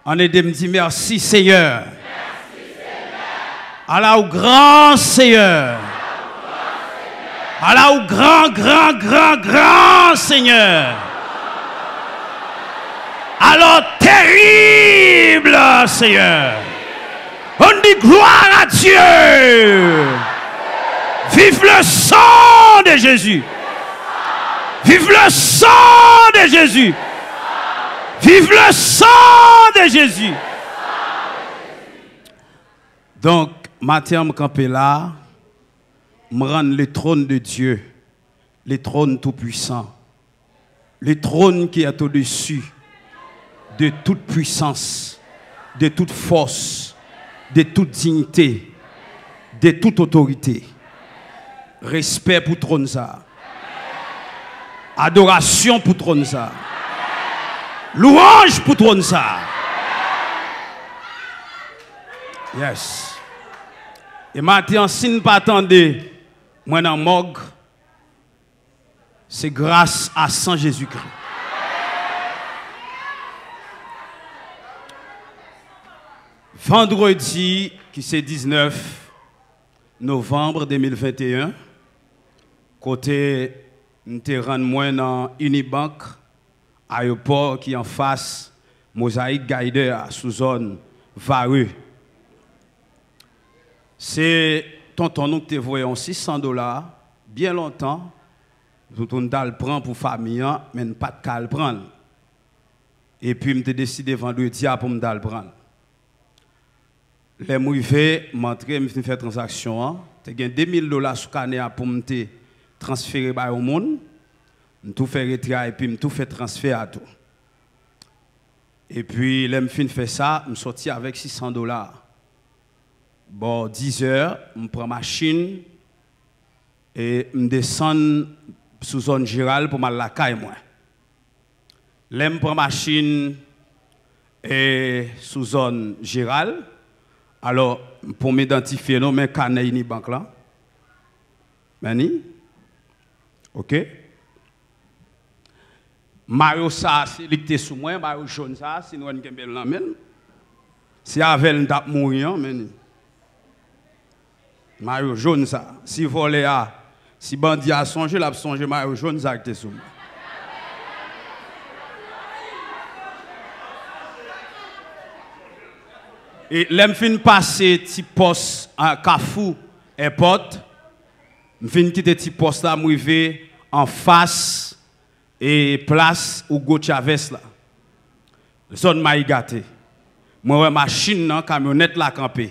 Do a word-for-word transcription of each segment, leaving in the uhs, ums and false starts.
Ann ede m di, mèsi, Senyè. Ala w gran, Senyè. Ala w gran, gran, gran, gran, Senyè. Ala w terib, Senyè. On dit gloire à Dieu. Vive le sang de Jésus. Vive le sang de Jésus. Vive le sang de Jésus. Donk, maten an, m kanpe la, m rann le trône de Dieu, le trône tout-puissant, le trône qui est au-dessus de toute puissance, de toute force, de toute dignité, de toute autorité. Respè pou twòn sa a. Adorasyon pou twòn sa a. Lwanj pou twòn sa a. Yes. E maten an, si n pa tande mwen nan mòg, se gras a san Jezikri. Vandredi, ki se diznèf novanm de mil venteyen, kote m te rann mwen nan Unibank, ayewopò ki anfas Mosaic Guider a, sou zòn Varreux. Se tonton nou ki te voye yon sis san dola, byen lontan, pou, pou n t al pran pou fanmi an, men n pa t ka al pran l. Epi m te deside vandredi a pou m t al pran l. Lè m rive, m antre, m fin fè tranzaksyon an. Te gen de mil dola sou kanè a pou m te transfere bay yon moun. M tou fè retrè a epi m tou fè transfè a tou. Epi, lè m fin fè sa, m sòti avèk sis san dola. Bò diz è, m pran machin e m desann sou zòn Jeral pou m al lakay mwen. Lè m pran machin e sou zòn Jeral, alò, pou m idantifye nou, men kanè Unibank lan. Men ni. Oke. Mayo sa a, se li ki te sou mwen, mayo jòn sa a, si nou wè n kenbe l nan men l. Se avè l n t ap mouri an, men ni. Mayo jòn sa a. Si vòlè a, si bandi a sonje, l ap sonje mayo jòn sa a ki te sou mwen. E lè m fin pase ti pòs a Kafou Èpòt, m fin kite ti pòs la, m rive anfas e plas Hugo Chavez la, zòn Mayi Gate. Mwen wè machin nan, kamyonèt la kanpe.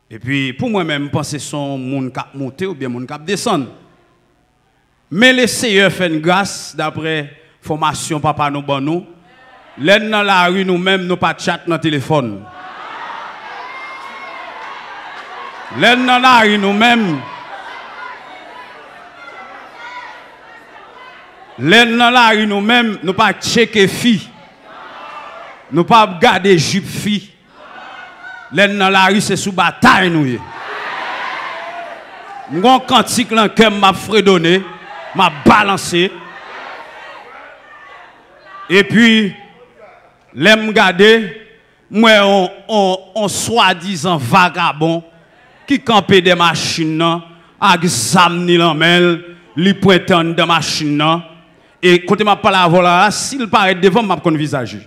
Epi, pou mwen menm, m panse se yon moun k ap monte oubyen moun k ap desann. Men Leseyè fè n gras, daprè enfòmasyon papa nou ban nou. Lè n nan lari nou menm, nou pa tchat nan telefòn. Lè n nan lari nou menm, lè n nan lari nou menm, nou pa tcheke fi. Nou pa ap gade jip fi. Lè n nan lari, se sou batay nou ye. M gon kantik nan kè m, m ap fredone, m ap balanse. Epi, lè m gade, m wè on, on, on swadizan vagabon ki kanpe dè machin nan ak zam ni lan men l, li pwente anndan machin nan. E kote m ap pale avè w la, si l parèt devan m, m ap konn vizaj li.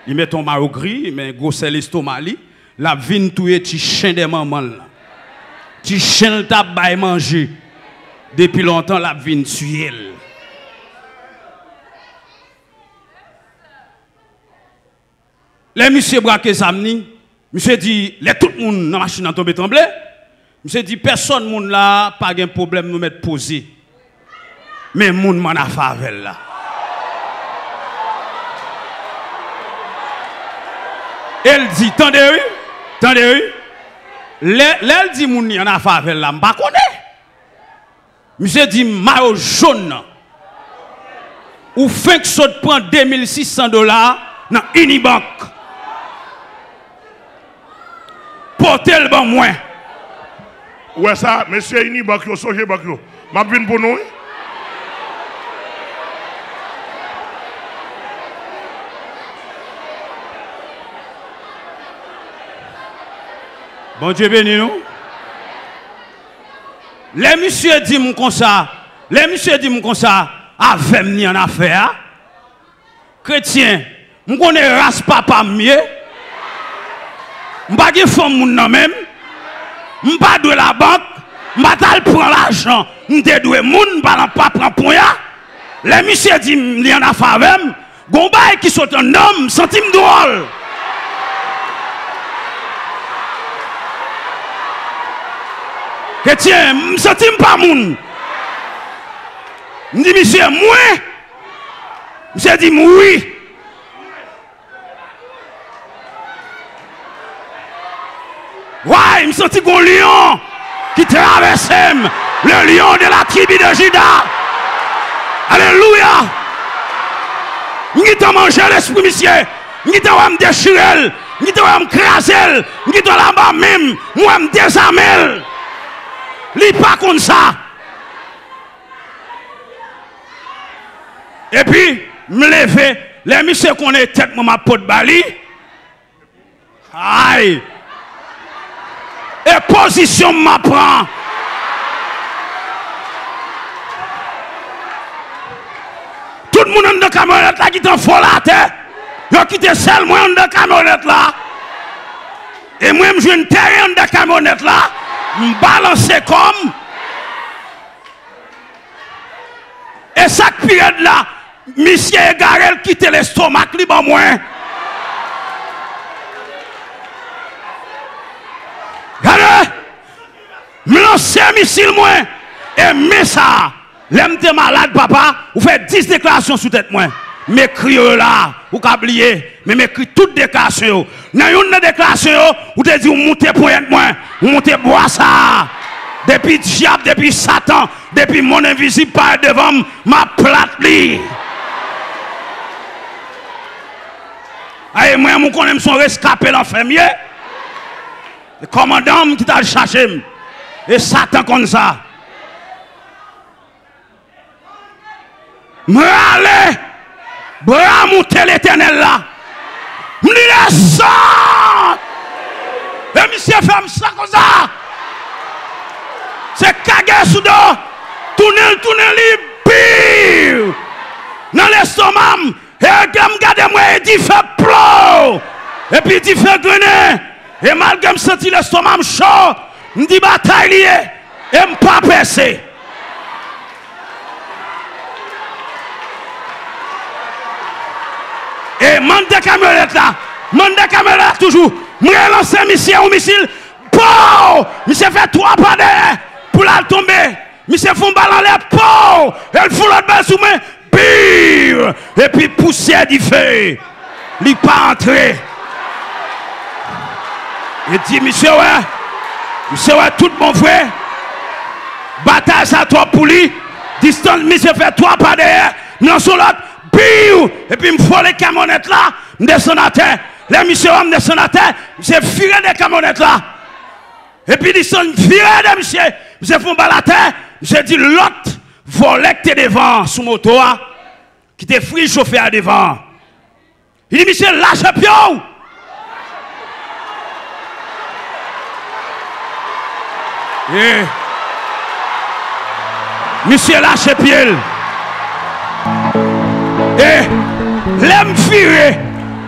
Li mete yon mayo gri, men gwosè lestoma li, l ap vin touye ti chen dè manman l lan. Ti chen l t ap bay manje depi lontan, l ap vin tiye l. Lè misye brake zam ni, misye di, lè tout moun nan machin nan tonbe tranble, misye di, pèsòn moun la, pa gen pwoblèm, nou mèt poze. Men moun m ann afè avè l la. E l di, tande wi, tande wi. Lè, lè l di moun li ann afè avè l la, m pa konnen. Misye di mayo jòn nan. Ou fenk sot pran de mil sis san dola nan Unibank. Pote l ban mwen. Ou wè sa, mesye Unibank yo, Sogebank yo. M ap vin pou nou, wi. Bondye beni nou. Lè misye di m konsa, lè misye di m konsa, avè m ni annafè a. Kretyen, m konnen ras papa m ye. M pa gen fanm moun nan men m. M pa dwe labank. M pa t al pran lajan m te dwe moun, m pa nan pa pran ponya. Lè misye di m li annafè avè m, gon bagay ki sot anndan m, m santi m dwòl. Kretyen, m santi m pa moun. M di misye, mwen? Misye di m wi. Way, m santi gon lyon ki travèse m. Le lion de la tribu de Juda. Alelouya. M gentan manje lespri misye. M gentan wè m dechire l. M gentan wè m kraze l. M gentan laba men m. M wè m dezame l. Li pa konn sa. Epi, m leve. Lè misye konnen tèt mwen m ap pot ba li. Ay! E pozisyon m ap pran. Tout moun anndan kamyonèt la gentan vole atè. Yo kite sèl mwen anndan kamyonèt la. E mwen, m jwenn teren anndan kamyonèt la. M balanse kò m. E sa k pi rèd la, misye egare, l kite lestomak li ban mwen. Gade! M lanse misil mwen. E men sa a, lè m te malad, papa, ou fè dis deklarasyon sou tèt mwen. M ekri yo la, ou ka bliye, men m ekri tout deklarasyon yo. Nan youn nan deklarasyon yo, ou te di w moute ponyèt mwen, ou moute bwa sa a. Depi dyab, depi Satan, depi monn envizib parèt devan m, m ap plat li. Ay, mwen, ou konnen m se yon reskape lanfè m ye. E kòmandan m ki t al chache m. E Satan konn sa. M rale bra m moute Letènèl la. M di, desann! E misye fè m sa konsa. Se kage sou do. Tounen l, tounen li, biw! Nan lestoma m. E lè m gade, m wè e dife plo. Epi dife grennen. E malgre m santi lestoma m cho, m di batay li ye. E m pa pèse. E m anndan kamyonèt la, m anndan kamyonèt la toujou, m relanse misye yon misil, pow! Misye fè twa pa dèyè pou l al tonbe. Misye fè yon bal anlè, pow! E l fè yon lòt bal sou mwen, biw! Epi pousyè dife. Li pa antre. E di, misye wè, misye wè tout bon vre. Batay sa twòp pou li. Distans misye fè twa pa dèyè, m lanse yon lòt, biw! Epi m vole kamyonèt la, m desann atè. Lè misye wè m desann atè, misye vire de kamyonèt la. Epi distans vire de misye, misye fè yon bal atè, misye di lòt vòlè k te devan an sou moto a, ki te friz chofè a devan an. Li di, misye, lache pye w! E misye lache pye l. E lè m vire,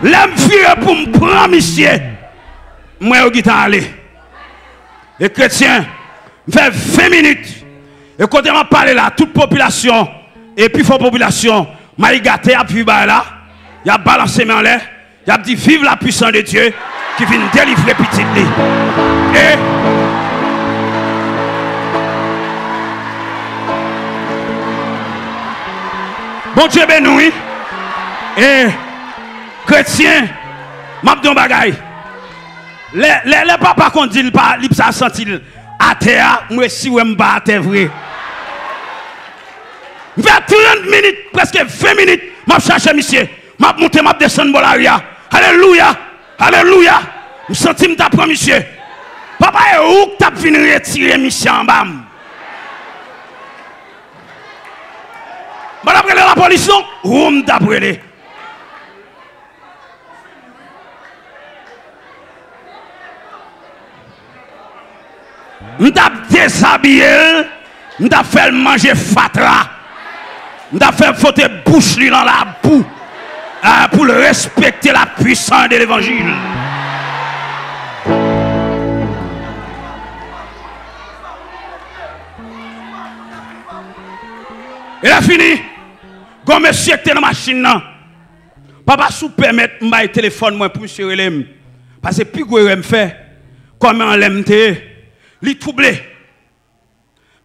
lè m vire pou m pran misye, m wè yo gentan ale. E kretyen, m fè ven minit. E kote m ap pale la, tout popilasyon, e pi fò popilasyon Mayigate ap viv bagay la, y ap balanse men anlè, y ap di, vive la puissance de Dieu ki vin delivre pitit li. E Bondye beni w, wi. E kretyen, m ap di yon bagay. Lè, lè, lè papa konn di l pa, li pa santi l atè a, m resi wè m pa atè vre. M fè trant minit, prèske ven minit, m ap chache misye. M ap moute, m ap desann bò lari a. Alelouya! Alelouya! M santi m ta pran misye. Papa, e ou k t ap vin retire misye anba m. M pa t ap rele lapolis non, ou m t ap rele. M t ap dezabiye l, m t ap fè l manje fatra. M t ap fè fwote bouch li nan labou, ah, pou l respekte la puissance de l'évangile. E lè fini, gon mesye ki te nan machin nan. Papa, si w pèmèt, m bay telefòn mwen pou misye rele m. Paske pi gwo erè m fè, kòman lè m te ye, li twouble.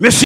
Mesye